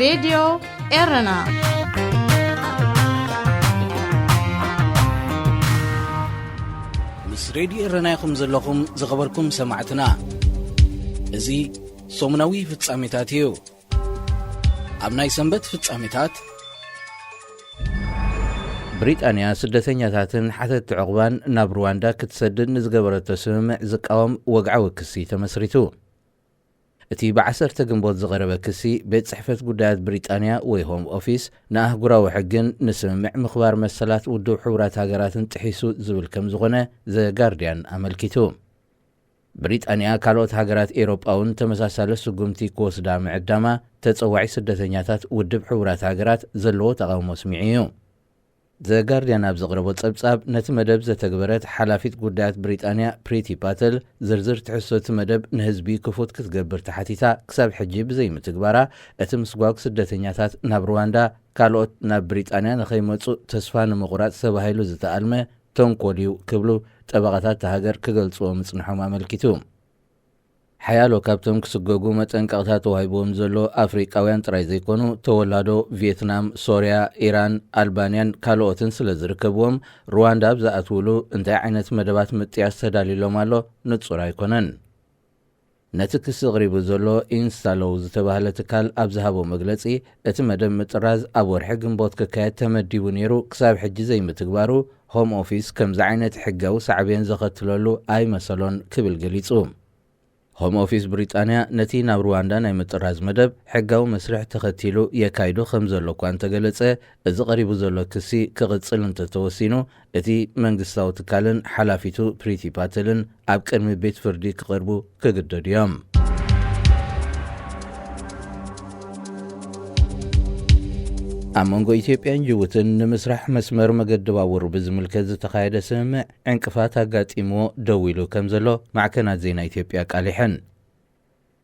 ሬድዮ ኤረና። ምስ ሬድዮ ኤረና ኢኹም ዘለኹም ዝኸበርኩም ሰማዕትና። እዚ ሰሙናዊ ፍጻሜታት እዩ። ኣብ ናይ ሰንበት ፍጻሜታት፣ ብሪጣንያ ስደተኛታትን ሓተትቲ ዕቑባን ናብ ሩዋንዳ ክትሰድድ ንዝገበረቶ ስምምዕ ዝቃወም ወግዓዊ ክሲ ተመስሪቱ። እቲ ብዓሰርተ ግንቦት ዝቐረበ ክሲ፣ ቤት ጽሕፈት ጉዳያት ብሪጣንያ ወይ ሆም ኦፊስ ንኣህጉራዊ ሕግን ንስምምዕ ምኽባር መሰላት ውድብ ሕቡራት ሃገራትን ጥሒሱ ዝብል ከም ዝኾነ ዘ ጋርድያን ኣመልኪቱ። ብሪጣንያ ካልኦት ሃገራት ኤውሮጳ እውን ተመሳሳሊ ስጉምቲ ክወስዳ ምዕዳማ ተጸዋዒ ስደተኛታት ውድብ ሕቡራት ሃገራት ዘለዎ ተቓውሞ ኣስሚዑ እዩ። ዘ ጋርድያን ኣብ ዘቕረቦ ጸብጻብ፣ ነቲ መደብ ዘተግበረት ሓላፊት ጉዳያት ብሪጣንያ ፕሪቲ ፓተል፣ ዝርዝር ትሕዝቶ እቲ መደብ ንህዝቢ ክፉት ክትገብር ተሓቲታ ክሳብ ሕጂ ብዘይምትግባራ፣ እቲ ምስጓግ ስደተኛታት ናብ ሩዋንዳ፣ ካልኦት ናብ ብሪጣንያ ንኸይመጹ ተስፋ ንምቑራጽ ተባሂሉ ዝተኣልመ ተንኮል እዩ ክብሉ ጠበቓታት እታ ሃገር ክገልጽዎ ምጽንሖም ኣመልኪቱ። ሓያሎ ካብቶም ክስገጉ መጠንቀቕታ ተዋሂብዎም ዘሎ ኣፍሪቃውያን ጥራይ ዘይኮኑ፣ ተወላዶ ቪየትናም፣ ሶርያ፣ ኢራን፣ ኣልባንያን ካልኦትን ስለ ዝርከብዎም፣ ሩዋንዳ ኣብ ዝኣትውሉ እንታይ ዓይነት መደባት ምጥያስ ተዳልዩሎም ኣሎ ንጹር ኣይኮነን። ነቲ ክሲ ኣቕሪቡ ዘሎ ኢንስታሎው ዝተባህለ ትካል ኣብ ዝሃቦ መግለጺ፣ እቲ መደብ ምጥራዝ ኣብ ወርሒ ግንቦት ክካየድ ተመዲቡ ነይሩ፣ ክሳብ ሕጂ ዘይምትግባሩ፣ ሆም ኦፊስ ከምዚ ዓይነት ሕጋዊ ሳዕቤን ዘኸትለሉ ኣይመሰሎን ክብል ገሊጹ። ሆም ኦፊስ ብሪጣንያ ነቲ ናብ ሩዋንዳ ናይ ምጥራዝ መደብ ሕጋዊ መስርሕ ተኸቲሉ የካይዶ ከም ዘሎ እኳ እንተገለጸ፣ እዚ ቀሪቡ ዘሎ ክሲ ክቕጽል እንተተወሲኑ፣ እቲ መንግስታዊ ትካልን ሓላፊቱ ፕሪቲ ፓተልን ኣብ ቅድሚ ቤት ፍርዲ ክቐርቡ ክግደዱ እዮም። ኣብ መንጎ ኢትዮጵያን ጅቡትን ንምስራሕ መስመር መገዲ ባቡር ብዝምልከት ዝተኻየደ ስምምዕ ዕንቅፋት ኣጋጢምዎ ደው ኢሉ ከም ዘሎ ማዕከናት ዜና ኢትዮጵያ ኣቃሊሐን።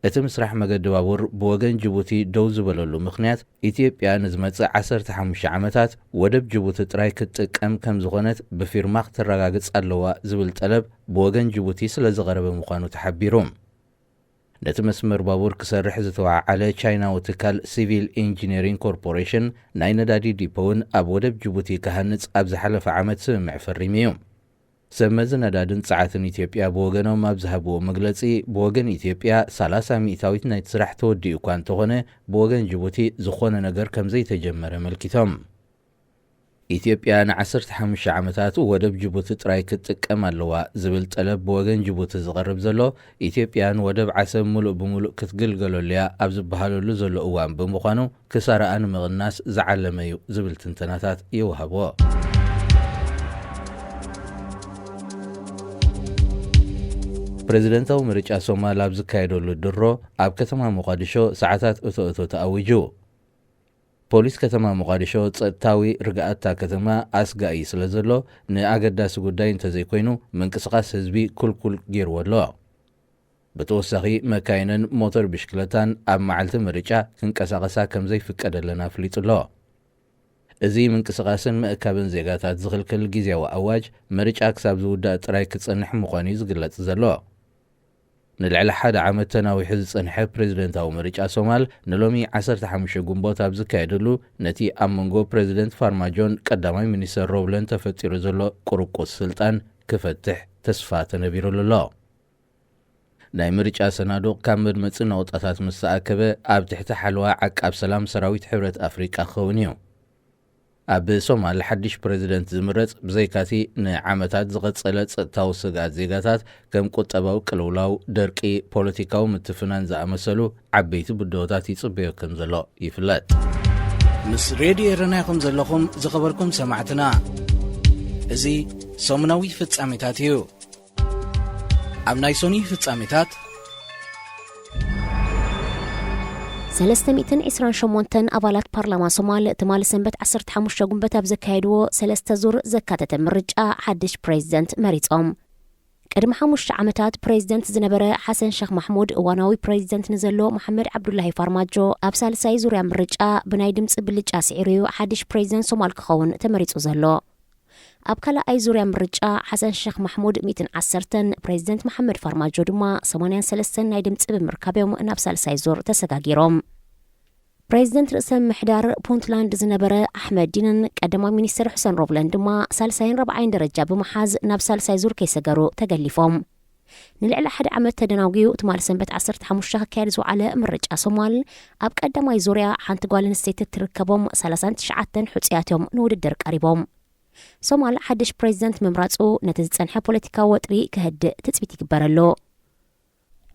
እቲ ምስራሕ መገዲ ባቡር ብወገን ጅቡቲ ደው ዝበለሉ ምኽንያት፣ ኢትዮጵያ ንዝመጽእ ዓሰርተ ሓሙሽተ ዓመታት ወደብ ጅቡቲ ጥራይ ክትጥቀም ከም ዝኾነት ብፊርማ ክተረጋግጽ ኣለዋ ዝብል ጠለብ ብወገን ጅቡቲ ስለ ዝቐረበ ምዃኑ ተሓቢሩ። ነቲ መስመር ባቡር ክሰርሕ ዝተወዓዓለ ቻይናዊ ትካል ሲቪል ኢንጂነሪንግ ኮርፖሬሽን ናይ ነዳዲ ዲፖ እውን ኣብ ወደብ ጅቡቲ ክሃንጽ ኣብ ዝሓለፈ ዓመት ስምምዕ ፈሪሙ እዩ። ሰብ መዚ ነዳድን ጸዓትን ኢትዮጵያ ብወገኖም ኣብ ዝሃብዎ መግለጺ፣ ብወገን ኢትዮጵያ ሰላሳ ሚእታዊት ናይቲ ስራሕ ተወዲኡ እኳ እንተኾነ፣ ብወገን ጅቡቲ ዝኾነ ነገር ከም ዘይተጀመረ ኣመልኪቶም። ኢትዮጵያ ንዓሰርተ ሓሙሽተ ዓመታት ወደብ ጅቡቲ ጥራይ ክትጥቀም ኣለዋ ዝብል ጠለብ ብወገን ጅቡቲ ዝቐርብ ዘሎ፣ ኢትዮጵያ ንወደብ ዓሰብ ምሉእ ብምሉእ ክትግልገለሉ እያ ኣብ ዝበሃለሉ ዘሎ እዋን ብምዃኑ፣ ክሳራኣ ንምቕናስ ዝዓለመ እዩ ዝብል ትንተናታት ይወሃቦ። ፕሬዚደንታዊ ምርጫ ሶማል ኣብ ዝካየደሉ ድሮ፣ ኣብ ከተማ ሞቓዲሾ ሰዓታት እቶ እቶ ተኣዊጁ። ፖሊስ ከተማ ሞቓዲሾ ጸጥታዊ ርግኣት እታ ከተማ ኣስጋኢ ስለ ዘሎ፣ ንኣገዳሲ ጉዳይ እንተዘይኮይኑ ምንቅስቓስ ህዝቢ ኩልኩል ገይርዎ ኣሎ። ብተወሳኺ፣ መካይንን ሞተር ብሽክለታን ኣብ መዓልቲ ምርጫ ክንቀሳቐሳ ከም ዘይፍቀደለን ኣፍሊጡ ኣሎ። እዚ ምንቅስቓስን ምእካብን ዜጋታት ዝኽልክል ግዝያዊ ኣዋጅ፣ ምርጫ ክሳብ ዝውዳእ ጥራይ ክጸንሕ ምዃኑ እዩ ዝግለጽ ዘሎ። ንልዕሊ ሓደ ዓመት ተናዊሑ ዝጸንሐ ፕሬዝደንታዊ ምርጫ ሶማል፣ ንሎሚ ዓሰርተ ሓሙሽተ ግንቦት ኣብ ዝካየደሉ፣ ነቲ ኣብ መንጎ ፕሬዝደንት ፋርማጆን ቀዳማይ ሚኒስተር ሮብለን ተፈጢሩ ዘሎ ቁርቁስ ስልጣን ክፈትሕ ተስፋ ተነቢሩሉ ኣሎ። ናይ ምርጫ ሰናዱቕ ካብ መድመጺ ነቑጣታት ምስ ተኣከበ፣ ኣብ ትሕቲ ሓለዋ ዓቃብ ሰላም ሰራዊት ሕብረት ኣፍሪቃ ክኸውን እዩ። ኣብ ሶማል ሓድሽ ፕሬዝደንት ዝምረጽ፣ ብዘይካቲ ንዓመታት ዝቐጸለ ጸጥታዊ ስግኣት ዜጋታት፣ ከም ቁጠባዊ ቅልውላው፣ ደርቂ፣ ፖለቲካዊ ምትፍናን ዝኣመሰሉ ዓበይቲ ብድሆታት ይጽበዮ ከም ዘሎ ይፍለጥ። ምስ ሬድዮ ኤረና ኢኹም ዘለኹም ዝኸበርኩም ሰማዕትና። እዚ ሰሙናዊ ፍጻሜታት እዩ። ኣብ ናይ ሶኒ ፍጻሜታት፣ ሰለስተ ሚእትን ዕስራን ሸሞንተን ኣባላት ፓርላማ ሶማል ትማሊ ሰንበት ዓሰርተ ሓሙሽተ ጉንበት ኣብ ዘካየድዎ ሰለስተ ዙር ዘካተተ ምርጫ ሓድሽ ፕሬዝደንት መሪጾም። ቅድሚ ሓሙሽተ ዓመታት ፕሬዝደንት ዝነበረ ሓሰን ሸኽ ማሕሙድ እዋናዊ ፕሬዝደንት ንዘሎ መሓመድ ዓብዱላሂ ፋርማጆ ኣብ ሳልሳይ ዙርያ ምርጫ ብናይ ድምፂ ብልጫ ስዒሩ እዩ ሓድሽ ፕሬዝደንት ሶማል ክኸውን ተመሪጹ ዘሎ። ኣብ ካልኣይ ዙርያ ምርጫ ሓሰን ሸኽ ማሕሙድ ሚእትን ዓሰርተን፣ ፕሬዝደንት መሓመድ ፋርማጆ ድማ ሰማንያን ሰለስተን ናይ ድምፂ ብምርካብ እዮም ናብ ሳልሳይ ዙር ተሰጋጊሮም። ፕሬዚደንት ርእሰ ምሕዳር ፑንትላንድ ዝነበረ ኣሕመድ ዲንን ቀዳማይ ሚኒስትር ሕሰን ሮብለን ድማ ሳልሳይን ራብዓይን ደረጃ ብምሓዝ ናብ ሳልሳይ ዙር ከይሰገሩ ተገሊፎም። ንልዕሊ ሓደ ዓመት ተደናጒዩ ትማሊ ሰንበት ዓሰርተ ሓሙሽተ ክካየድ ዝወዓለ ምርጫ ሶማል፣ ኣብ ቀዳማይ ዙርያ ሓንቲ ጓል ኣንስተይቲ እትርከቦም ሰላሳን ትሽዓተን ሕጹያት እዮም ንውድድር ቀሪቦም። ሶማል ሓድሽ ፕሬዚደንት ምምራጹ ነቲ ዝጸንሐ ፖለቲካዊ ወጥሪ ከህድእ ትጽቢት ይግበረሉ።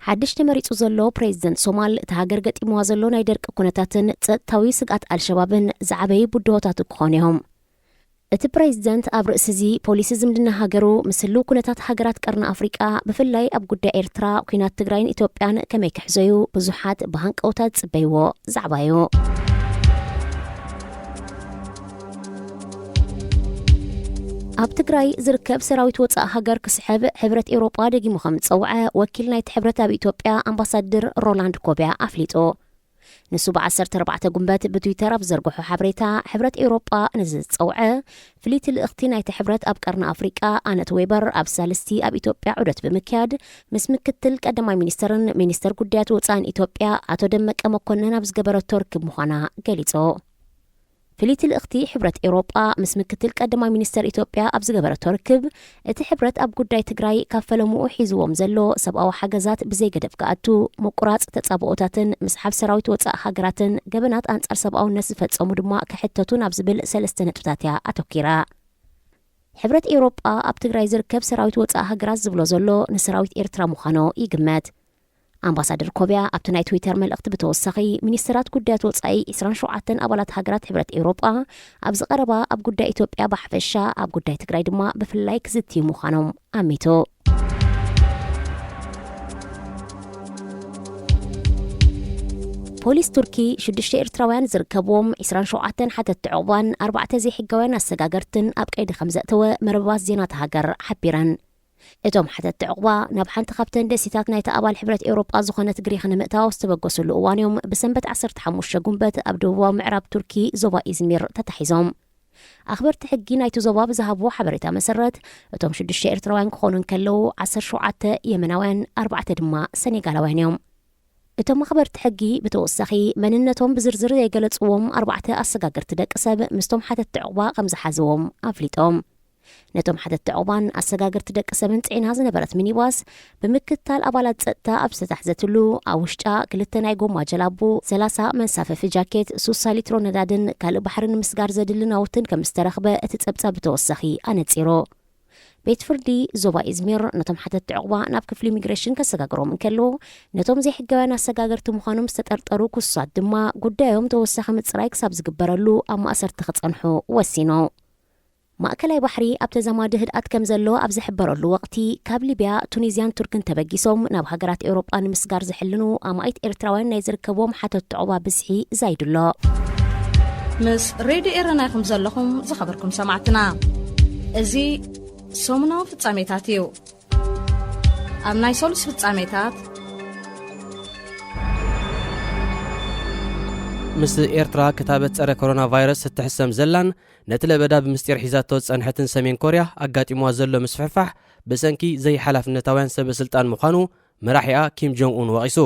ሓድሽ ተመሪጹ ዘሎ ፕሬዚደንት ሶማል፣ እቲ ሃገር ገጢምዋ ዘሎ ናይ ደርቂ ኩነታትን ጸጥታዊ ስግኣት ኣልሸባብን ዝዓበዩ ብድሆታት ክኾኑ እዮም። እቲ ፕሬዚደንት ኣብ ርእሲ እዚ ፖሊሲ ዝምድና ሃገሩ ምስ ህልው ኩነታት ሃገራት ቀርኒ ኣፍሪቃ፣ ብፍላይ ኣብ ጉዳይ ኤርትራ፣ ኲናት ትግራይን ኢትዮጵያን ከመይ ክሕዞዩ ብዙሓት ብሃንቀውታ ዝጽበይዎ ዛዕባ እዩ። ኣብ ትግራይ ዝርከብ ሰራዊት ወጻኢ ሃገር ክስሕብ ሕብረት ኤውሮጳ ደጊሙ ከም ዝጸውዐ ወኪል ናይቲ ሕብረት ኣብ ኢትዮጵያ ኣምባሳደር ሮላንድ ኮቢያ ኣፍሊጡ። ንሱ ብዓሰርተ ኣርባዕተ ጉንበት ብትዊተር ኣብ ዘርግሖ ሓበሬታ፣ ሕብረት ኤውሮጳ ነዚ ዝጸውዐ ፍልይቲ ልእኽቲ ናይቲ ሕብረት ኣብ ቀርኒ ኣፍሪቃ ኣነት ዌበር ኣብ ሳልስቲ ኣብ ኢትዮጵያ ዑደት ብምክያድ ምስ ምክትል ቀዳማይ ሚኒስተርን ሚኒስተር ጉዳያት ወጻእን ኢትዮጵያ ኣቶ ደመቀ መኮንን ኣብ ዝገበረቶ ርክብ ምዃና ገሊጹ። ፍልይቲ ልእኽቲ ሕብረት ኤውሮጳ ምስ ምክትል ቀዳማይ ሚኒስተር ኢትዮጵያ ኣብ ዝገበረቶ ርክብ፣ እቲ ሕብረት ኣብ ጉዳይ ትግራይ ካብ ፈለምኡ ሒዝዎም ዘሎ ሰብኣዊ ሓገዛት ብዘይገደብ ክኣቱ፣ ምቁራጽ ተጻብኦታትን ምስሓብ ሰራዊት ወጻኢ ሃገራትን ገበናት ኣንጻር ሰብኣውነት ዝፈጸሙ ድማ ክሕተቱ ናብ ዝብል ሰለስተ ነጥብታት እያ ኣተኲራ። ሕብረት ኤውሮጳ ኣብ ትግራይ ዝርከብ ሰራዊት ወጻኢ ሃገራት ዝብሎ ዘሎ ንሰራዊት ኤርትራ ምዃኑ ይግመት። ኣምባሳደር ኮቢያ ኣብቲ ናይ ትዊተር መልእኽቲ ብተወሳኺ፣ ሚኒስትራት ጉዳያት ወጻኢ ዕስራን ሸውዓተን ኣባላት ሃገራት ሕብረት ኤውሮጳ ኣብዚ ቀረባ ኣብ ጉዳይ ኢትዮጵያ ብሓፈሻ፣ ኣብ ጉዳይ ትግራይ ድማ ብፍላይ ክዝትዩ ምዃኖም ኣሚቱ። ፖሊስ ቱርኪ ሽዱሽተ ኤርትራውያን ዝርከብዎም ዕስራን ሸውዓተን ሓተትቲ ዕቑባን ኣርባዕተ ዘይሕጋውያን ኣሰጋገርትን ኣብ ቀይዲ ከም ዘእተወ መርበባት ዜና እታ ሃገር ሓቢረን። እቶም ሓተትቲ ዕቑባ ናብ ሓንቲ ካብተን ደሴታት ናይቲ ኣባል ሕብረት ኤውሮጳ ዝኾነት ግሪኽ ንምእታው ዝተበገሱሉ እዋን እዮም ብሰንበት ዓሰርተ ሓሙሽተ ጉንበት ኣብ ደቡባዊ ምዕራብ ቱርኪ ዞባ ኢዝሚር ተታሒዞም። ኣኽበርቲ ሕጊ ናይቲ ዞባ ብዝሃብዎ ሓበሬታ መሰረት፣ እቶም ሽዱሽተ ኤርትራውያን ክኾኑ እንከለዉ፣ ዓሰርተ ሸውዓተ የመናውያን፣ ኣርባዕተ ድማ ሰኔጋላውያን እዮም። እቶም ኣኽበርቲ ሕጊ ብተወሳኺ መንነቶም ብዝርዝር ዘይገለጽዎም ኣርባዕተ ኣሰጋገርቲ ደቂ ሰብ ምስቶም ሓተትቲ ዕቑባ ከም ዝሓዝዎም ኣፍሊጦም። ነቶም ሓተትቲ ዕቑባን ኣሰጋገርቲ ደቂ ሰብን ጽዒና ዝነበረት ሚኒባስ ብምክትታል ኣባላት ጸጥታ ኣብ ዝተታሕዘትሉ፣ ኣብ ውሽጣ ክልተ ናይ ጎማ ጀላቡ፣ ሰላሳ መንሳፈፊ ጃኬት፣ ሱሳ ሊትሮ ነዳድን ካልእ ባሕሪ ንምስጋር ዘድሊ ናውትን ከም ዝተረኽበ እቲ ጸብጻብ ብተወሳኺ ኣነጺሩ። ቤት ፍርዲ ዞባ ኢዝሚር ነቶም ሓተትቲ ዕቑባ ናብ ክፍሊ ኢሚግሬሽን ከሰጋግሮም እንከሎ፣ ነቶም ዘይሕጋውያን ኣሰጋገርቲ ምዃኖም ዝተጠርጠሩ ክሱሳት ድማ ጉዳዮም ተወሳኺ ምጽራይ ክሳብ ዝግበረሉ ኣብ ማእሰርቲ ክጸንሑ ወሲኑ። ማእከላይ ባሕሪ ኣብ ተዛማዲ ህድኣት ከም ዘሎ ኣብ ዝሕበረሉ ወቕቲ፣ ካብ ሊብያ፣ ቱኒዝያን ቱርክን ተበጊሶም ናብ ሃገራት ኤውሮጳ ንምስጋር ዝሕልኑ ኣማኢት ኤርትራውያን ናይ ዝርከብዎም ሓተትቲ ዕቑባ ብዝሒ ዛይዱ ኣሎ። ምስ ሬድዮ ኤረና ኢኹም ዘለኹም ዝኸበርኩም ሰማዕትና። እዚ ሰሙናዊ ፍጻሜታት እዩ። ኣብ ናይ ሰሉስ ፍጻሜታት፣ ምስ ኤርትራ ክታበት ጸረ ኮሮና ቫይረስ እትሕሰም ዘላን ነቲ ለበዳ ብምስጢር ሒዛቶ ዝጸንሐትን ሰሜን ኮርያ ኣጋጢምዋ ዘሎ ምስፍሕፋሕ ብሰንኪ ዘይሓላፍነታውያን ሰበ ስልጣን ምዃኑ መራሒኣ ኪም ጆንግ ኡን ወቒሱ።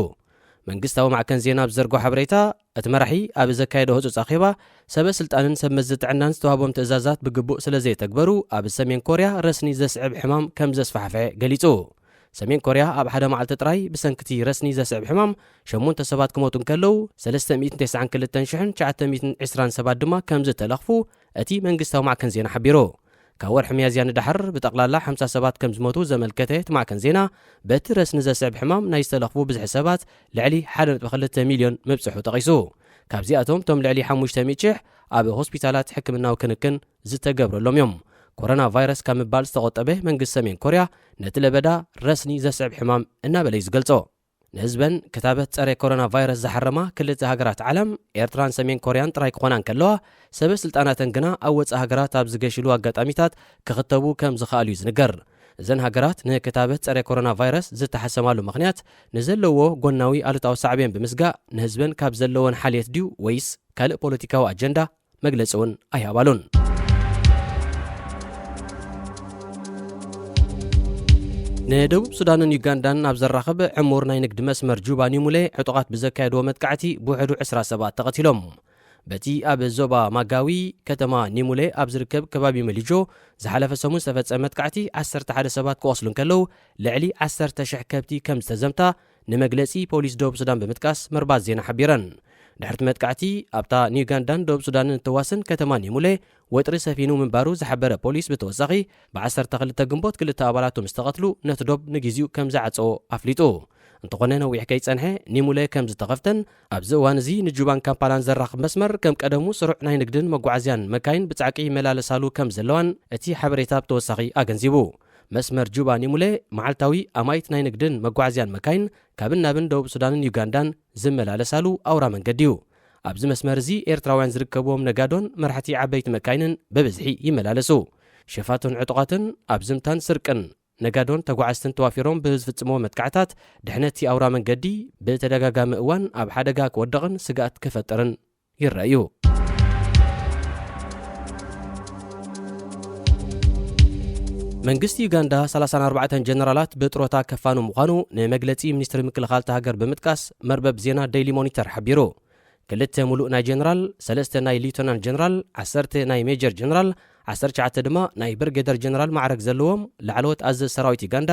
መንግስታዊ ማዕከን ዜና ኣብ ዘርጎ ሓበሬታ፣ እቲ መራሒ ኣብ ዘካየዶ ህጹጽ ኣኼባ፣ ሰበ ስልጣንን ሰብ መዚ ጥዕናን ዝተዋህቦም ትእዛዛት ብግቡእ ስለ ዘይተግበሩ፣ ኣብ ሰሜን ኮርያ ረስኒ ዘስዕብ ሕማም ከም ዘስፋሕፍሐ ገሊጹ። ሰሜን ኮርያ ኣብ ሓደ መዓልቲ ጥራይ ብሰንኪ እቲ ረስኒ ዘስዕብ ሕማም ሸሞንተ ሰባት ክሞቱ እንከለዉ፣ ሰለስተ ሚእትን ተስዓን ክልተን ሽሕን ትሽዓተ ሚእትን ዕስራን ሰባት ድማ ከም ዝተለኽፉ እቲ መንግስታዊ ማዕከን ዜና ሓቢሩ። ካብ ወርሒ ሚያዝያ ንደሓር ብጠቕላላ ሓምሳ ሰባት ከም ዝሞቱ ዘመልከተ እቲ ማዕከን ዜና፣ በቲ ረስኒ ዘስዕብ ሕማም ናይ ዝተለኽፉ ብዝሒ ሰባት ልዕሊ ሓደ ነጥቢ ክልተ ሚልዮን ምብጽሑ ጠቒሱ። ካብዚኣቶም እቶም ልዕሊ ሓሙሽተ ሚእቲ ሽሕ ኣብ ሆስፒታላት ሕክምናዊ ክንክን ዝተገብረሎም እዮም። ኮሮና ቫይረስ ካብ ምባል ዝተቖጠበ መንግስቲ ሰሜን ኮርያ ነቲ ለበዳ ረስኒ ዘስዕብ ሕማም እናበለ እዩ ዝገልጾ። ንህዝበን ክታበት ጸረ ኮሮና ቫይረስ ዝሓረማ ክልተ ሃገራት ዓለም፣ ኤርትራን ሰሜን ኮርያን ጥራይ ክኾና እንከለዋ፣ ሰበ ስልጣናተን ግና ኣብ ወጻኢ ሃገራት ኣብ ዝገሽሉ ኣጋጣሚታት ክኽተቡ ከም ዝኸኣሉ እዩ ዝንገር። እዘን ሃገራት ንክታበት ጸረ ኮሮና ቫይረስ ዝተሓሰማሉ ምኽንያት፣ ንዘለዎ ጎናዊ ኣሉታዊ ሳዕቤን ብምስጋእ፣ ንህዝበን ካብ ዘለወን ሓልየት ድዩ ወይስ ካልእ ፖለቲካዊ ኣጀንዳ፣ መግለጺ እውን ኣይሃባሉን። ንደቡብ ሱዳንን ዩጋንዳን ኣብ ዘራኽብ ዕሙር ናይ ንግዲ መስመር ጁባ ኒሙሌ ዕጡቓት ብዘካየድዎ መጥቃዕቲ ብውሕዱ ዕስራ ሰባት ተቐቲሎም። በቲ ኣብ ዞባ ማጋዊ ከተማ ኒሙሌ ኣብ ዝርከብ ከባቢ መሊጆ ዝሓለፈ ሰሙን ዝተፈጸመ መጥቃዕቲ ዓሰርተ ሓደ ሰባት ክቖስሉ እንከለዉ፣ ልዕሊ ዓሰርተ ሽሕ ከብቲ ከም ዝተዘምታ ንመግለጺ ፖሊስ ደቡብ ሱዳን ብምጥቃስ መርባት ዜና ሓቢረን። ድሕርቲ መጥቃዕቲ ኣብታ ንዩጋንዳን ደቡብ ሱዳንን እትዋስን ከተማ ኒሙሌ ወጥሪ ሰፊኑ ምንባሩ ዝሓበረ ፖሊስ ብተወሳኺ፣ ብ12 ግንቦት ክልተ ኣባላቱ ምስ ተቐትሉ ነቲ ዶብ ንግዜኡ ከም ዝዓጸዎ ኣፍሊጡ። እንተኾነ ነዊሕ ከይጸንሐ ኒሙሌ ከም ዝተኸፍተን ኣብዚ እዋን እዚ ንጁባን ካምፓላን ዘራኽብ መስመር ከም ቀደሙ ስሩዕ ናይ ንግድን መጓዓዝያን መካይን ብጻዕቂ ይመላለሳሉ ከም ዘለዋን እቲ ሓበሬታ ብተወሳኺ ኣገንዚቡ። መስመር ጁባ ኒሙሌ መዓልታዊ ኣማኢት ናይ ንግድን መጓዓዝያን መካይን ካብን ናብን ደቡብ ሱዳንን ዩጋንዳን ዝመላለሳሉ ኣውራ መንገዲ እዩ። ኣብዚ መስመር እዚ ኤርትራውያን ዝርከብዎም ነጋዶን መራሕቲ ዓበይቲ መካይንን ብብዝሒ ይመላለሱ። ሸፋቱን ዕጡቓትን ኣብ ዝምታን ስርቅን ነጋዶን ተጓዓዝትን ተዋፊሮም ብዝፍጽምዎ መጥቃዕታት ድሕነቲ ኣውራ መንገዲ ብተደጋጋሚ እዋን ኣብ ሓደጋ ክወድቕን ስግኣት ክፈጥርን ይረኣዩ። መንግስቲ ዩጋንዳ ሰላሳን ኣርባዕተን ጀነራላት ብጥሮታ ከፋኑ ምዃኑ ንመግለጺ ሚኒስትሪ ምክልኻል እታ ሃገር ብምጥቃስ መርበብ ዜና ዴይሊ ሞኒተር ሓቢሩ። ክልተ ሙሉእ ናይ ጀነራል፣ ሰለስተ ናይ ሊዩተናል ጀነራል፣ ዓሰርተ ናይ ሜጀር ጀነራል፣ ዓሰርተ ትሽዓተ ድማ ናይ ብርጌደር ጀነራል ማዕረግ ዘለዎም ላዕለዎት ኣዘዝ ሰራዊት ዩጋንዳ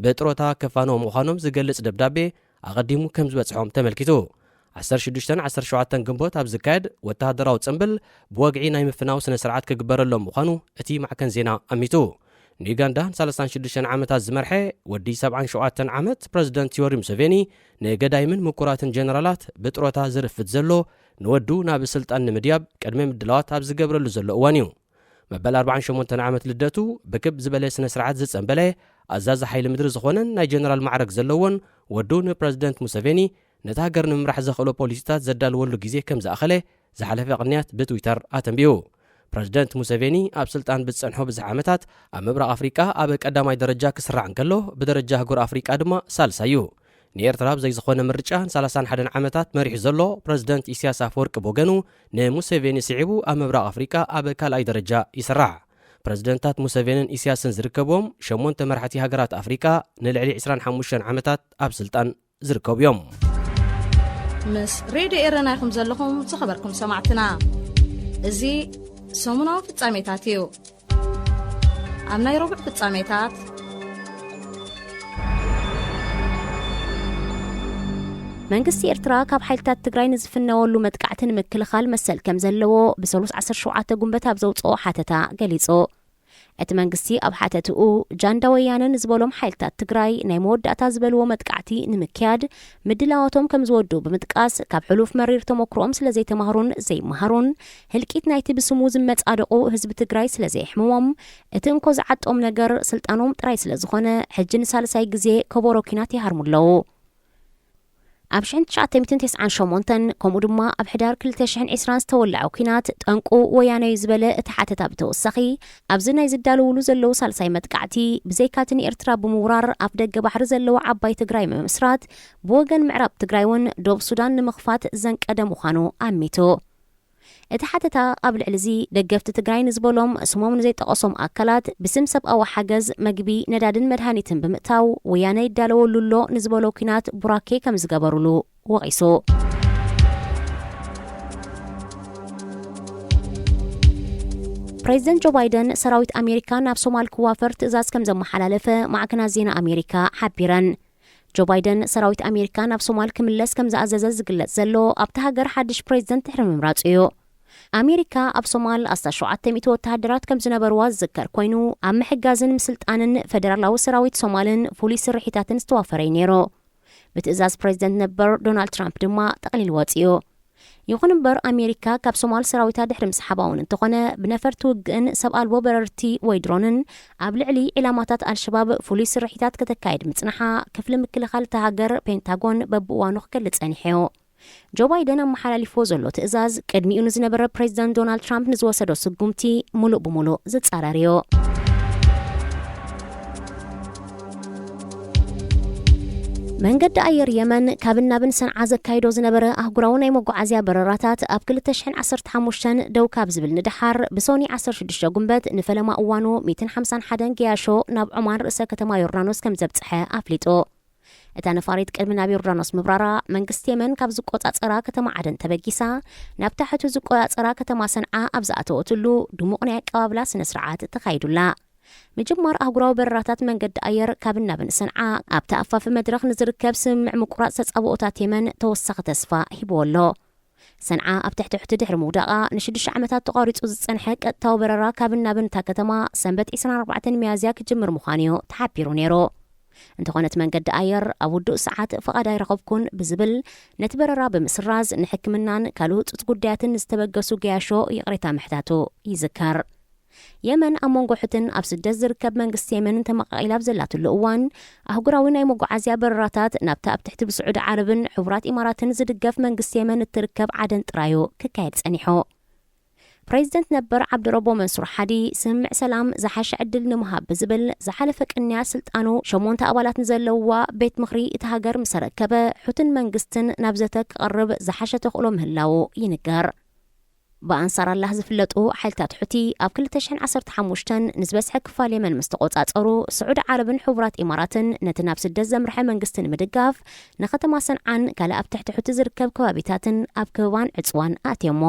ብጥሮታ ከፋንዎም ምዃኖም ዝገልጽ ደብዳቤ ኣቐዲሙ ከም ዝበጽሖም ተመልኪቱ። ዓሰርተ ሽዱሽተን ዓሰርተ ሸውዓተን ግንቦት ኣብ ዝካየድ ወተሃደራዊ ጽምብል ብወግዒ ናይ ምፍናው ስነ ስርዓት ክግበረሎም ምዃኑ እቲ ማዕከን ዜና ኣሚቱ። ንዩጋንዳ ንሰላሳን ሽዱሽተን ዓመታት ዝመርሐ ወዲ ሰብዓን ሸውዓተን ዓመት ፕረዚደንት ዮወሪ ሙሴቬኒ ንገዳይምን ምኩራትን ጀነራላት ብጥሮታ ዝርፍድ ዘሎ ንወዱ ናብ ስልጣን ንምድያብ ቅድመ ምድላዋት ኣብ ዝገብረሉ ዘሎ እዋን እዩ። መበል ኣርባዓን ሸሞንተን ዓመት ልደቱ ብክብ ዝበለ ስነ ስርዓት ዝጸንበለ ኣዛዚ ሓይሊ ምድሪ ዝኾነን ናይ ጀነራል ማዕረግ ዘለዎን ወዱ ንፕረዚደንት ሙሴቬኒ ነታ ሃገር ንምምራሕ ዘኽእሎ ፖሊሲታት ዘዳልወሉ ግዜ ከም ዝኣኸለ ዝሓለፈ ቅንያት ብትዊተር ኣተንቢዩ። ፕረዚደንት ሙሴቬኒ ኣብ ስልጣን ብዝጸንሖ ብዝሕ ዓመታት ኣብ ምብራቕ ኣፍሪቃ ኣብ ቀዳማይ ደረጃ ክስራዕ እንከሎ፣ ብደረጃ ኣህጉር ኣፍሪቃ ድማ ሳልሳይ እዩ። ንኤርትራ ብዘይ ዝኾነ ምርጫ ንሰላሳን ሓደን ዓመታት መሪሑ ዘሎ ፕረዚደንት ኢሳያስ ኣፈወርቂ ብወገኑ ንሙሴቬኒ ስዒቡ ኣብ ምብራቕ ኣፍሪቃ ኣብ ካልኣይ ደረጃ ይስራዕ። ፕረዚደንታት ሙሴቬንን ኢሳያስን ዝርከብዎም ሸሞንተ መራሕቲ ሃገራት ኣፍሪቃ ንልዕሊ ዕስራን ሓሙሽተን ዓመታት ኣብ ስልጣን ዝርከቡ እዮም። ምስ ሬድዮ ኤረና ኢኹም ዘለኹም ዝኸበርኩም ሰማዕትና። እዚ ሰሙናዊ ፍጻሜታት እዩ። ኣብ ናይ ረቡዕ ፍጻሜታት፣ መንግስቲ ኤርትራ ካብ ሓይልታት ትግራይ ንዝፍነወሉ መጥቃዕቲ ንምክልኻል መሰል ከም ዘለዎ ብሰሉስ ዓሰርተ ሸውዓተ ጉንበት ኣብ ዘውፅኦ ሓተታ ገሊጹ። እቲ መንግስቲ ኣብ ሓተትኡ ጃንዳ ወያነ ንዝበሎም ሓይልታት ትግራይ ናይ መወዳእታ ዝበልዎ መጥቃዕቲ ንምክያድ ምድላዋቶም ከም ዝወዱ ብምጥቃስ፣ ካብ ሕሉፍ መሪር ተሞክሮኦም ስለ ዘይተማህሩን ዘይመሃሩን፣ ህልቂት ናይቲ ብስሙ ዝመጻደቑ ህዝቢ ትግራይ ስለ ዘየሕምሞም፣ እቲ እንኮ ዝዓጦም ነገር ስልጣኖም ጥራይ ስለ ዝኾነ፣ ሕጂ ንሳልሳይ ግዜ ከበሮ ኲናት ይሃርሙ ኣለዉ። ኣብ ሽሕን ትሽዓተ ሚእትን ተስዓን ሸሞንተን፣ ከምኡ ድማ ኣብ ሕዳር ክልተ ሽሕን ዕስራን ዝተወልዐ ኲናት ጠንቁ ወያነ እዩ ዝበለ እቲ ሓተታ ብተወሳኺ፣ ኣብዚ ናይ ዝዳለውሉ ዘለዉ ሳልሳይ መጥቃዕቲ፣ ብዘይካቲ ንኤርትራ ብምውራር ኣፍ ደገ ባሕሪ ዘለዋ ዓባይ ትግራይ ምምስራት፣ ብወገን ምዕራብ ትግራይ እውን ዶብ ሱዳን ንምኽፋት ዘንቀደ ምዃኑ ኣሚቱ። እቲ ሓተታ ኣብ ልዕሊ እዚ ደገፍቲ ትግራይ ንዝበሎም ስሞም ንዘይጠቐሶም ኣካላት ብስም ሰብኣዊ ሓገዝ፣ መግቢ፣ ነዳድን መድሃኒትን ብምእታው ወያነ ይዳለወሉ ኣሎ ንዝበሎ ኲናት ቡራኬ ከም ዝገበሩሉ ወቒሱ። ፕሬዚደንት ጆ ባይደን ሰራዊት ኣሜሪካ ናብ ሶማል ክዋፈር ትእዛዝ ከም ዘመሓላለፈ ማዕከናት ዜና ኣሜሪካ ሓቢረን። ጆ ባይደን ሰራዊት ኣሜሪካ ናብ ሶማል ክምለስ ከም ዝኣዘዘ ዝግለጽ ዘሎ ኣብቲ ሃገር ሓድሽ ፕሬዚደንት ድሕሪ ምምራጹ እዩ። ኣሜሪካ ኣብ ሶማል ኣስታት ሸውዓተ ሚእቲ ወተሃደራት ከም ዝነበርዋ ዝዝከር ኮይኑ፣ ኣብ ምሕጋዝን ምስልጣንን ፈደራላዊ ሰራዊት ሶማልን ፍሉይ ስርሒታትን ዝተዋፈረ እዩ ነይሩ። ብትእዛዝ ፕሬዚደንት ነበር ዶናልድ ትራምፕ ድማ ጠቕሊሉ ወጺኡ። ይኹን እምበር ኣሜሪካ ካብ ሶማል ሰራዊታ ድሕሪ ምስሓባ እውን እንተኾነ፣ ብነፈርቲ ውግእን ሰብ ኣልቦ በረርቲ ወይ ድሮንን ኣብ ልዕሊ ዒላማታት ኣልሸባብ ፍሉይ ስርሒታት ከተካይድ ምጽንሓ ክፍሊ ምክልኻል እታ ሃገር ፔንታጎን በብእዋኑ ክገልጽ ጸኒሑ እዩ። ጆ ባይደን ኣመሓላሊፍዎ ዘሎ ትእዛዝ ቅድሚኡ ንዝነበረ ፕሬዚዳንት ዶናልድ ትራምፕ ንዝወሰዶ ስጉምቲ ሙሉእ ብሙሉእ ዝጻረር እዩ። መንገዲ ኣየር የመን ካብን ናብን ሰንዓ ዘካይዶ ዝነበረ ኣህጉራዊ ናይ መጓዓዝያ በረራታት ኣብ ክልተ ሽሕን ዓሰርተ ሓሙሽተን ደው ካብ ዝብል ንደሓር፣ ብሶኒ ዓሰርተ ሽዱሽተ ጉንበት ንፈለማ እዋኑ ሚእትን ሓምሳን ሓደን ገያሾ ናብ ዖማን ርእሰ ከተማ ዮርዳኖስ ከም ዘብጽሐ ኣፍሊጡ። እታ ነፋሪት ቅድሚ ናብ ዮርዳኖስ ምብራራ፣ መንግስቲ የመን ካብ ዝቆጻጸራ ከተማ ዓደን ተበጊሳ፣ ናብ ታሕቱ ዝቆጻጸራ ከተማ ሰንዓ ኣብ ዝኣተወትሉ፣ ድሙቕ ናይ ኣቀባብላ ስነ ስርዓት ተኻይዱላ። ምጅማር ኣህጉራዊ በረራታት መንገዲ ኣየር ካብን ናብን ሰንዓ፣ ኣብቲ ኣፋፊ መድረኽ ንዝርከብ ስምምዕ ምቁራጽ ተጻብኦታት የመን ተወሳኺ ተስፋ ሂብዎ ኣሎ። ሰንዓ ኣብ ትሕቲ ሕቲ ድሕሪ ምውዳቓ፣ ንሽዱሽተ ዓመታት ተቋሪጹ ዝጸንሐ ቀጥታዊ በረራ ካብን ናብን እታ ከተማ፣ ሰንበት ዕስራን ኣርባዕተን ሚያዝያ ክጅምር ምዃኑ'ዩ ተሓቢሩ ነይሩ። እንተኾነ እቲ መንገዲ ኣየር ኣብ ውዱእ ሰዓት ፍቓድ ኣይረኸብኩን ብዝብል፣ ነቲ በረራ ብምስራዝ፣ ንሕክምናን ካልእ ህጹጽ ጉዳያትን ንዝተበገሱ ገያሾ ይቕሬታ ምሕታቱ ይዝከር። የመን ኣብ መንጎ ሕትን ኣብ ስደት ዝርከብ መንግስቲ የመንን ተመቓቒላ ኣብ ዘላትሉ እዋን፣ ኣህጉራዊ ናይ መጓዓዝያ በረራታት ናብታ ኣብ ትሕቲ ብስዑዲ ዓረብን ሕቡራት ኢማራትን ዝድገፍ መንግስቲ የመን እትርከብ ዓደን ጥራዩ ክካየድ ጸኒሑ። ፕሬዚደንት ነበር ዓብድረቦ መንሱር ሓዲ፣ ስምምዕ ሰላም ዝሓሸ ዕድል ንምሃብ ብዝብል ዝሓለፈ ቅንያ ስልጣኑ ሸሞንተ ኣባላት ንዘለውዋ ቤት ምኽሪ እቲ ሃገር ምስ ኣረከበ፣ ሑትን መንግስትን ናብ ዘተ ክቐርብ ዝሓሸ ተኽእሎ ምህላዉ ይንገር። ብኣንሳር ኣላህ ዝፍለጡ ሓይልታት ሑቲ ኣብ ክልተ ሽሕን ዓሰርተ ሓሙሽተን ንዝበዝሐ ክፋል የመን ምስ ተቖጻጸሩ፣ ስዑዲ ዓረብን ሕቡራት ኢማራትን ነቲ ናብ ስደት ዘምርሐ መንግስቲ ንምድጋፍ፣ ንከተማ ሰንዓን ካልእ ኣብ ትሕቲ ሑቲ ዝርከብ ከባቢታትን ኣብ ከበባን ዕጽዋን ኣእትዮሞ።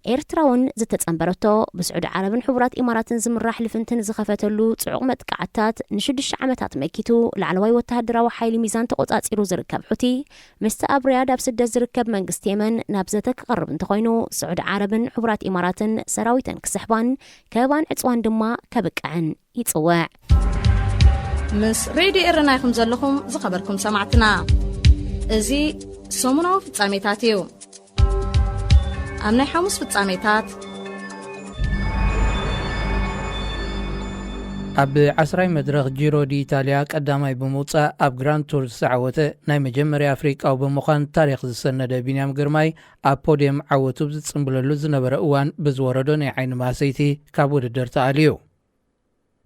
ኤርትራ እውን ዝተጸንበረቶ፣ ብስዑዲ ዓረብን ሕቡራት ኢማራትን ዝምራሕ ልፍንቲ ንዝኸፈተሉ ጽዑቕ መጥቃዕትታት ንሽዱሽተ ዓመታት መኪቱ፣ ላዕለዋይ ወተሃደራዊ ሓይሊ ሚዛን ተቖጻጺሩ ዝርከብ ሑቲ፣ ምስቲ ኣብ ሪያድ ኣብ ስደት ዝርከብ መንግስቲ የመን ናብ ዘተ ክቐርብ እንተኾይኑ፣ ስዑዲ ዓረብን ሕቡራት ኢማራትን ሰራዊተን ክስሕባን ከበባን ዕጽዋን ድማ ከብቅዐን ይጽውዕ። ምስ ሬድዮ ኤረና ኢኹም ዘለኹም፣ ዝኸበርኩም ሰማዕትና። እዚ ሰሙናዊ ፍጻሜታት እዩ። ኣብ ናይ ሓሙስ ፍጻሜታት፣ ኣብ ዓስራይ መድረኽ ጂሮ ዲ ኢታልያ ቀዳማይ ብምውጻእ ኣብ ግራንድ ቱር ዝተዓወተ ናይ መጀመርያ ኣፍሪቃዊ ብምዃን ታሪኽ ዝሰነደ ቢንያም ግርማይ፣ ኣብ ፖድየም ዓወቱ ዝጽምብለሉ ዝነበረ እዋን ብዝወረዶ ናይ ዓይኒ ማህሰይቲ ካብ ውድድር ተኣልዩ።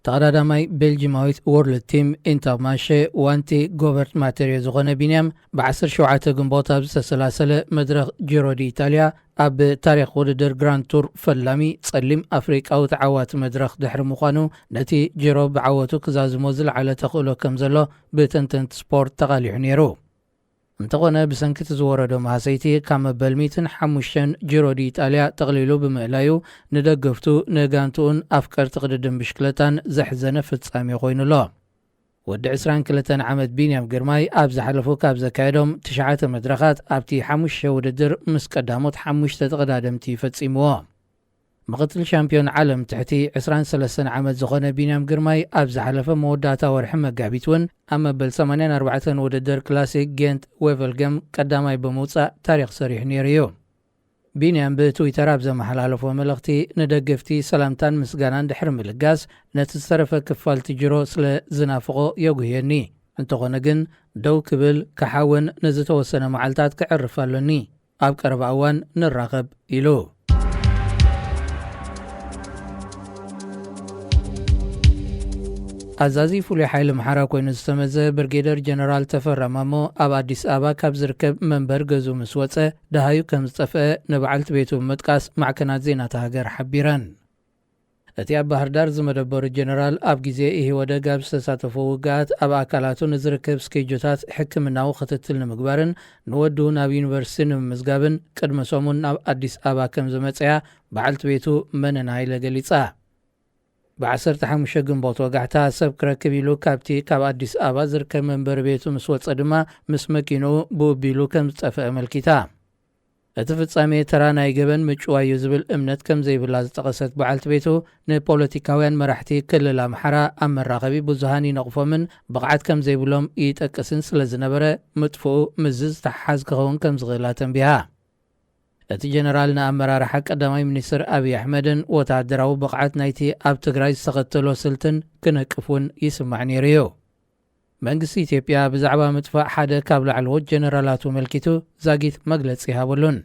ተቐዳዳማይ ቤልጂማዊት ወርልድ ቲም ኢንተርማርሼ ዋንቲ ጎበርት ማቴርዮ ዝኾነ ቢንያም፣ ብ ዓሰርተ ሸውዓተ ግንቦት ኣብ ዝተሰላሰለ መድረኽ ጂሮ ዲ ኢታልያ፣ ኣብ ታሪኽ ውድድር ግራንድ ቱር ፈላሚ ጸሊም ኣፍሪቃዊ ተዓዋቲ መድረኽ ድሕሪ ምዃኑ፣ ነቲ ጂሮ ብዓወቱ ክዛዝሞ ዝለዓለ ተኽእሎ ከም ዘሎ ብተንተንቲ ስፖርት ተቓሊዑ ነይሩ። እንተኾነ፣ ብሰንኪ እቲ ዝወረዶ ማህሰይቲ፣ ካብ መበል ሚእትን ሓሙሽተን ጂሮ ዲ ኢጣልያ ጠቕሊሉ ብምእላዩ፣ ንደገፍቱ፣ ንጋንትኡን ኣፍቀርቲ ቅድድም ብሽክለታን ዘሕዘነ ፍጻሜ ኮይኑ ኣሎ። ወዲ ዕስራን ክልተን ዓመት ቢንያም ግርማይ፣ ኣብ ዝሓለፉ ካብ ዘካየዶም ትሽዓተ መድረኻት፣ ኣብቲ ሓሙሽተ ውድድር ምስ ቀዳሞት ሓሙሽተ ተቐዳደምቲ ፈጺምዎ። ምኽትል ሻምፒዮን ዓለም ትሕቲ ዕስራን ሰለስተን ዓመት ዝኾነ ቢንያም ግርማይ፣ ኣብ ዝሓለፈ መወዳእታ ወርሒ መጋቢት እውን ኣብ መበል ሰማንያን ኣርባዕተን ውድድር ክላሲክ ጌንት ዌቨልገም ቀዳማይ ብምውጻእ ታሪኽ ሰሪሑ ነይሩ እዩ። ቢንያም ብትዊተር ኣብ ዘመሓላለፎ መልእኽቲ፣ ንደገፍቲ ሰላምታን ምስጋናን ድሕሪ ምልጋስ፣ ነቲ ዝተረፈ ክፋል እቲ ጅሮ ስለ ዝናፍቖ የጉህየኒ። እንተኾነ ግን፣ ደው ክብል፣ ክሓውን፣ ንዝተወሰነ መዓልታት ክዕርፍ ኣሎኒ። ኣብ ቀረባ እዋን ንራኸብ ኢሉ። ኣዛዚ ፍሉይ ሓይሊ ኣምሓራ ኮይኑ ዝተመዘ ብርጌደር ጀነራል ተፈራ ማሞ፣ ኣብ ኣዲስ ኣበባ ካብ ዝርከብ መንበር ገዝኡ ምስ ወጸ፣ ደሃዩ ከም ዝጠፍአ ንበዓልቲ ቤቱ ብምጥቃስ ማዕከናት ዜና እታ ሃገር ሓቢረን። እቲ ኣብ ባህር ዳር ዝመደበሩ ጀነራል፣ ኣብ ግዜ ኢህወደግ ኣብ ዝተሳተፉ ውግኣት ኣብ ኣካላቱ ንዝርከብ ስኬጆታት ሕክምናዊ ክትትል ንምግባርን ንወዱ ናብ ዩኒቨርሲቲ ንምምዝጋብን ቅድሚ ሰሙን ናብ ኣዲስ ኣበባ ከም ዝመጸያ በዓልቲ ቤቱ መነን ሃይለ ገሊጻ። ብ ዓሰርተ ሓሙሽተ ግንቦት ወጋሕታ፣ ሰብ ክረክብ ኢሉ ካብቲ ካብ ኣዲስ ኣበባ ዝርከብ መንበሪ ቤቱ ምስ ወጸ ድማ፣ ምስ መኪንኡ ብኡቢሉ ከም ዝጠፍአ ኣመልኪታ። እቲ ፍጻሜ ተራ ናይ ገበን ምጭዋይ እዩ ዝብል እምነት ከም ዘይብላ ዝጠቐሰት በዓልቲ ቤቱ፣ ንፖለቲካውያን መራሕቲ ክልል ኣምሓራ ኣብ መራኸቢ ብዙሃን ይነቕፎምን ብቕዓት ከም ዘይብሎም ይጠቅስን ስለ ዝነበረ፣ ምጥፍኡ ምስዚ ዝተሓሓዝ ክኸውን ከም ዝኽእል ኣተንቢሃ። እቲ ጀነራል ንኣመራርሓ ቀዳማይ ሚኒስትር ኣብይ ኣሕመድን ወተሃደራዊ ብቕዓት ናይቲ ኣብ ትግራይ ዝተኸተሎ ስልትን ክነቅፍ እውን ይስማዕ ነይሩ እዩ። መንግስቲ ኢትዮጵያ ብዛዕባ ምጥፋእ ሓደ ካብ ላዕለዎት ጀነራላቱ ኣመልኪቱ ዛጊት መግለጺ ይሃበሉን።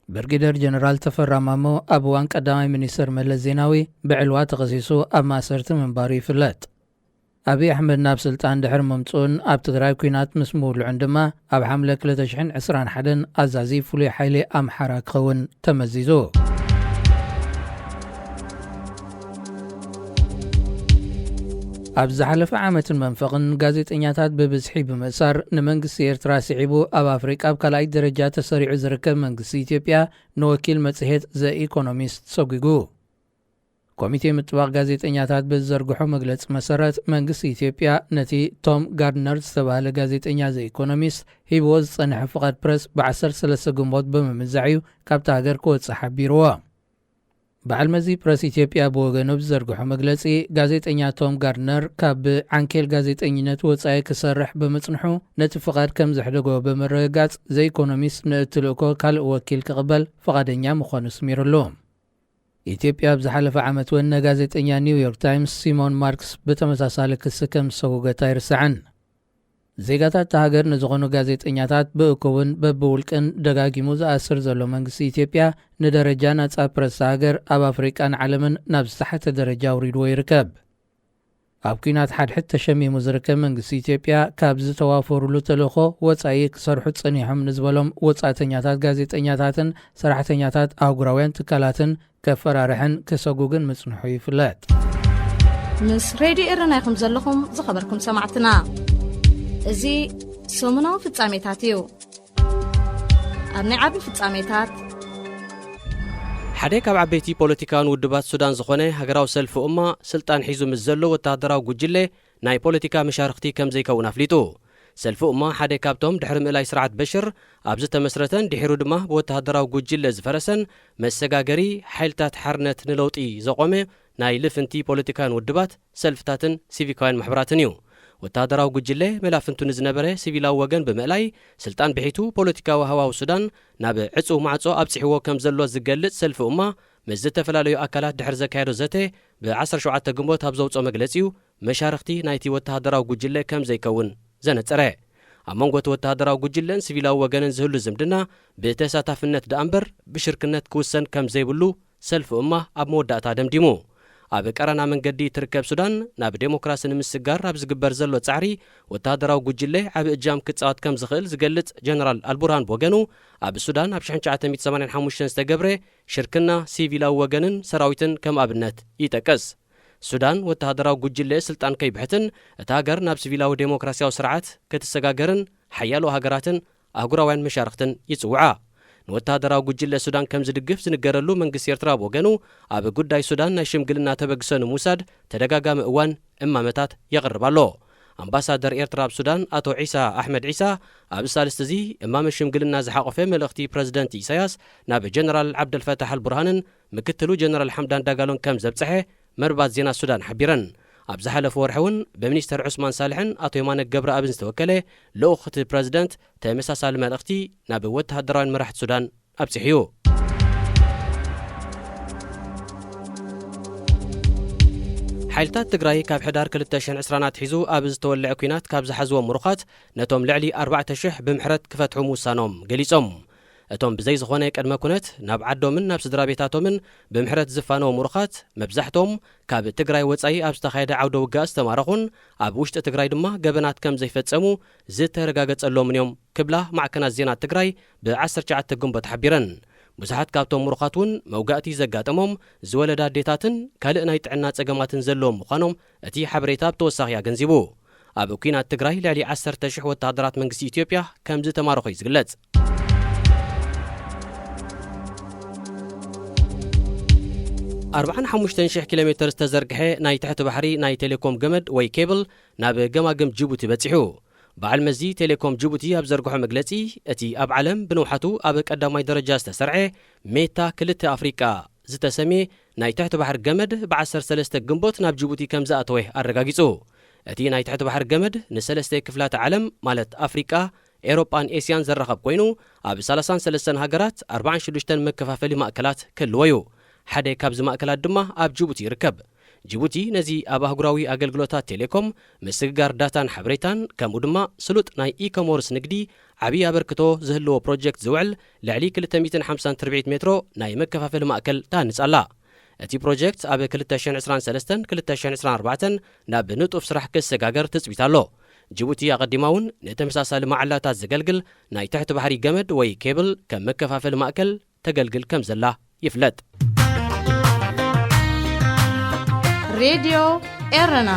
ብርጌደር ጀነራል ተፈራ ማሞ ኣብ እዋን ቀዳማይ ሚኒስትር መለስ ዜናዊ ብዕልዋ ተኸሲሱ ኣብ ማእሰርቲ ምንባሩ ይፍለጥ። ኣብይ ኣሕመድ ናብ ስልጣን ድሕሪ ምምጽኡን ኣብ ትግራይ ኲናት ምስ ምውልዑን ድማ ኣብ ሓምለ ክልተ ሽሕን ዕስራን ሓደን ኣዛዚ ፍሉይ ሓይሊ ኣምሓራ ክኸውን ተመዚዙ። ኣብ ዝሓለፈ ዓመትን መንፈቕን ጋዜጠኛታት ብብዝሒ ብምእሳር ንመንግስቲ ኤርትራ ስዒቡ ኣብ ኣፍሪቃ ኣብ ካልኣይ ደረጃ ተሰሪዑ ዝርከብ መንግስቲ ኢትዮጵያ ንወኪል መጽሔት ዘ ኢኮኖሚስት ሰጒጉ። ኮሚቴ ምጥባቕ ጋዜጠኛታት ብዝዘርግሖ መግለጺ መሰረት መንግስቲ ኢትዮጵያ ነቲ ቶም ጋርድነር ዝተባህለ ጋዜጠኛ ዘ ኢኮኖሚስት ሂብዎ ዝጸንሐ ፍቓድ ፕረስ ብ ዓሰርተ ሰለስተ ግንቦት ብምምዛዕ እዩ ካብታ ሃገር ክወጽእ ሓቢርዎ። በዓል መዚ ፕረስ ኢትዮጵያ ብወገኑ ብዝዘርግሖ መግለጺ፣ ጋዜጠኛ ቶም ጋርድነር ካብ ዓንኬል ጋዜጠኝነት ወጻኢ ክሰርሕ ብምጽንሑ ነቲ ፍቓድ ከም ዘሕደጎ ብምርግጋጽ፣ ዘ ኢኮኖሚስት ንእቲ ልእኮ ካልእ ወኪል ክቕበል ፍቓደኛ ምዃኑ ስሚሩሉ። ኢትዮጵያ ኣብ ዝሓለፈ ዓመት እውን ንጋዜጠኛ ኒውዮርክ ታይምስ ሲሞን ማርክስ ብተመሳሳሊ ክሲ ከም ዝሰጎገት ኣይርሳዕን። ዜጋታት እታ ሃገር ንዝኾኑ ጋዜጠኛታት ብእኩብን በብውልቅን ደጋጊሙ ዝኣስር ዘሎ መንግስቲ ኢትዮጵያ፣ ንደረጃ ናጻ ፕረስ ሃገር ኣብ ኣፍሪቃን ዓለምን ናብ ዝተሓተ ደረጃ ኣውሪድዎ ይርከብ። ኣብ ኲናት ሓድሕድ ተሸሚሙ ዝርከብ መንግስቲ ኢትዮጵያ፣ ካብ ዝተዋፈሩሉ ተልእኾ ወጻኢ ክሰርሑ ጸኒሖም ንዝበሎም ወጻእተኛታት ጋዜጠኛታትን ሰራሕተኛታት ኣህጉራውያን ትካላትን ከፈራርሕን ክሰጉግን ምጽንሑ ይፍለጥ። ምስ ሬድዮ ኤረና ኢኹም ዘለኹም ዝኸበርኩም ሰማዕትና። እዚ ሰሙናዊ ፍጻሜታት እዩ። ኣብ ናይ ዓቢ ፍጻሜታት፣ ሓደ ካብ ዓበይቲ ፖለቲካውያን ውድባት ሱዳን ዝኾነ ሃገራዊ ሰልፊ ኡማ፣ ስልጣን ሒዙ ምስ ዘሎ ወተሃደራዊ ጉጅለ ናይ ፖለቲካ መሻርኽቲ ከም ዘይከውን ኣፍሊጡ። ሰልፊ ኡማ ሓደ ካብቶም ድሕሪ ምእላይ ስርዓት በሽር ኣብ ዝተመስረተን ድሒሩ ድማ ብወተሃደራዊ ጉጅለ ዝፈረሰን መሰጋገሪ ሓይልታት ሓርነት ንለውጢ ዘቖመ ናይ ልፍንቲ ፖለቲካውያን ውድባት፣ ሰልፍታትን ሲቪካውያን ማሕበራትን እዩ። ወተሃደራዊ ጉጅለ መላፍንቱ ንዝነበረ ሲቪላዊ ወገን ብምእላይ ስልጣን ብሒቱ ፖለቲካዊ ሃዋው ሱዳን ናብ ዕጹው ማዕጾ ኣብጺሕዎ ከም ዘሎ ዝገልጽ ሰልፊ ኡማ፣ ምስ ዝተፈላለዩ ኣካላት ድሕሪ ዘካየዶ ዘተ ብ ዓሰርተ ሸውዓተ ግንቦት ኣብ ዘውጽኦ መግለጺ እዩ መሻርኽቲ ናይቲ ወተሃደራዊ ጉጅለ ከም ዘይከውን ዘነጸረ። ኣብ መንጎ እቲ ወተሃደራዊ ጉጅለን ሲቪላዊ ወገንን ዝህሉ ዝምድና ብተሳታፍነት ደኣ እምበር ብሽርክነት ክውሰን ከም ዘይብሉ ሰልፊ ኡማ ኣብ መወዳእታ ደምዲሙ። ኣብ ቀረና መንገዲ እትርከብ ሱዳን ናብ ዴሞክራሲ ንምስግጋር ኣብ ዝግበር ዘሎ ጻዕሪ ወተሃደራዊ ጉጅለ ዓቢ እጃም ክጻወት ከም ዝኽእል ዝገልጽ ጀነራል ኣልቡርሃን ብወገኑ፣ ኣብ ሱዳን ኣብ ሽሕን ትሽዓተ ሚእትን ሰማንያን ሓሙሽተን ዝተገብረ ሽርክና ሲቪላዊ ወገንን ሰራዊትን ከም ኣብነት ይጠቅስ። ሱዳን ወተሃደራዊ ጉጅለ ስልጣን ከይብሕትን እታ ሃገር ናብ ሲቪላዊ ዴሞክራሲያዊ ስርዓት ክትሰጋገርን ሓያሎ ሃገራትን ኣህጉራውያን መሻርኽትን ይጽውዓ። ንወተሃደራዊ ጉጅለ ሱዳን ከም ዝድግፍ ዝንገረሉ መንግስቲ ኤርትራ ብወገኑ፣ ኣብ ጉዳይ ሱዳን ናይ ሽምግልና ተበግሶ ንምውሳድ ተደጋጋሚ እዋን እማመታት የቕርብ ኣሎ። ኣምባሳደር ኤርትራ ኣብ ሱዳን ኣቶ ዒሳ ኣሕመድ ዒሳ፣ ኣብ ሳልስቲ እዚ እማመ ሽምግልና ዝሓቖፈ መልእኽቲ ፕረዚደንት ኢሳያስ ናብ ጀነራል ዓብደልፈታሕ ኣልቡርሃንን ምክትሉ ጀነራል ሓምዳን ዳጋሎን ከም ዘብጽሐ መርባት ዜና ሱዳን ሓቢረን። ኣብ ዝሓለፈ ወርሒ እውን ብሚኒስተር ዑስማን ሳልሕን ኣቶ የማነ ገብረኣብን ዝተወከለ ልኡኽ እቲ ፕረዚደንት ተመሳሳሊ መልእኽቲ ናብ ወተሃደራውያን መራሕቲ ሱዳን ኣብጺሑ እዩ። ሓይልታት ትግራይ ካብ ሕዳር ክልተ ሽሕን ዕስራን ኣትሒዙ ኣብ ዝተወልዐ ኲናት ካብ ዝሓዝዎም ምሩኻት ነቶም ልዕሊ ኣርባዕተ ሽሕ ብምሕረት ክፈትሑ ምውሳኖም ገሊጾም። እቶም ብዘይ ዝኾነ ቅድመ ኩነት ናብ ዓዶምን ናብ ስድራ ቤታቶምን ብምሕረት ዝፋነዉ ምሩኻት፣ መብዛሕትኦም ካብ ትግራይ ወጻኢ ኣብ ዝተኻየደ ዓውደ ውግእ ዝተማረኹን ኣብ ውሽጢ ትግራይ ድማ ገበናት ከም ዘይፈጸሙ ዝተረጋገጸሎምን እዮም ክብላ ማዕከናት ዜና ትግራይ ብ ዓሰርተ ትሽዓተ ግንቦት ሓቢረን። ብዙሓት ካብቶም ምሩኻት እውን መውጋእቲ ዘጋጠሞም ዝወለዳ ኣዴታትን ካልእ ናይ ጥዕና ጸገማትን ዘለዎም ምዃኖም እቲ ሓበሬታ ብተወሳኺ ኣገንዚቡ። ኣብ ኲናት ትግራይ ልዕሊ ዓሰርተ ሽሕ ወተሃደራት መንግስቲ ኢትዮጵያ ከም ዝተማረኹ እዩ ዝግለጽ። ኣርብዓን ሓሙሽተን ሽሕ ኪሎ ሜተር ዝተዘርግሐ ናይ ትሕቲ ባሕሪ ናይ ቴሌኮም ገመድ ወይ ኬብል ናብ ገማግም ጅቡቲ በጺሑ። በዓል መዚ ቴሌኮም ጅቡቲ ኣብ ዘርግሖ መግለጺ፣ እቲ ኣብ ዓለም ብንውሓቱ ኣብ ቀዳማይ ደረጃ ዝተሰርዐ ሜታ ክልተ ኣፍሪቃ ዝተሰምየ ናይ ትሕቲ ባሕሪ ገመድ ብ ዓሰርተ ሰለስተ ግንቦት ናብ ጅቡቲ ከም ዝኣተወ ኣረጋጊጹ። እቲ ናይ ትሕቲ ባሕሪ ገመድ ንሰለስተ ክፍላተ ዓለም ማለት ኣፍሪቃ፣ ኤውሮጳን ኤስያን ዘራኸብ ኮይኑ፣ ኣብ ሰላሳን ሰለስተን ሃገራት ኣርባዓን ሽዱሽተን መከፋፈሊ ማእከላት ክህልዎ እዩ። ሓደ ካብዚ ማእከላት ድማ ኣብ ጅቡቲ ይርከብ። ጅቡቲ ነዚ ኣብ ኣህጉራዊ ኣገልግሎታት ቴሌኮም፣ ምስግጋር ዳታን ሓበሬታን፣ ከምኡ ድማ ስሉጥ ናይ ኢኮሞርስ ንግዲ ዓብዪ ኣበርክቶ ዝህልዎ ፕሮጀክት ዝውዕል ልዕሊ ክልተ ሚእትን ሓምሳን ትርብዒት ሜትሮ ናይ መከፋፈሊ ማእከል ትሃንጽ ኣላ። እቲ ፕሮጀክት ኣብ ክልተ ሽሕን ዕስራን ሰለስተን ክልተ ሽሕን ዕስራን ኣርባዕተን ናብ ንጡፍ ስራሕ ክሰጋገር ትጽቢት ኣሎ። ጅቡቲ ኣቐዲማ እውን ንተመሳሳሊ መዓላታት ዘገልግል ናይ ትሕቲ ባሕሪ ገመድ ወይ ኬብል ከም መከፋፈሊ ማእከል ተገልግል ከም ዘላ ይፍለጥ። ሬድዮ ኤረና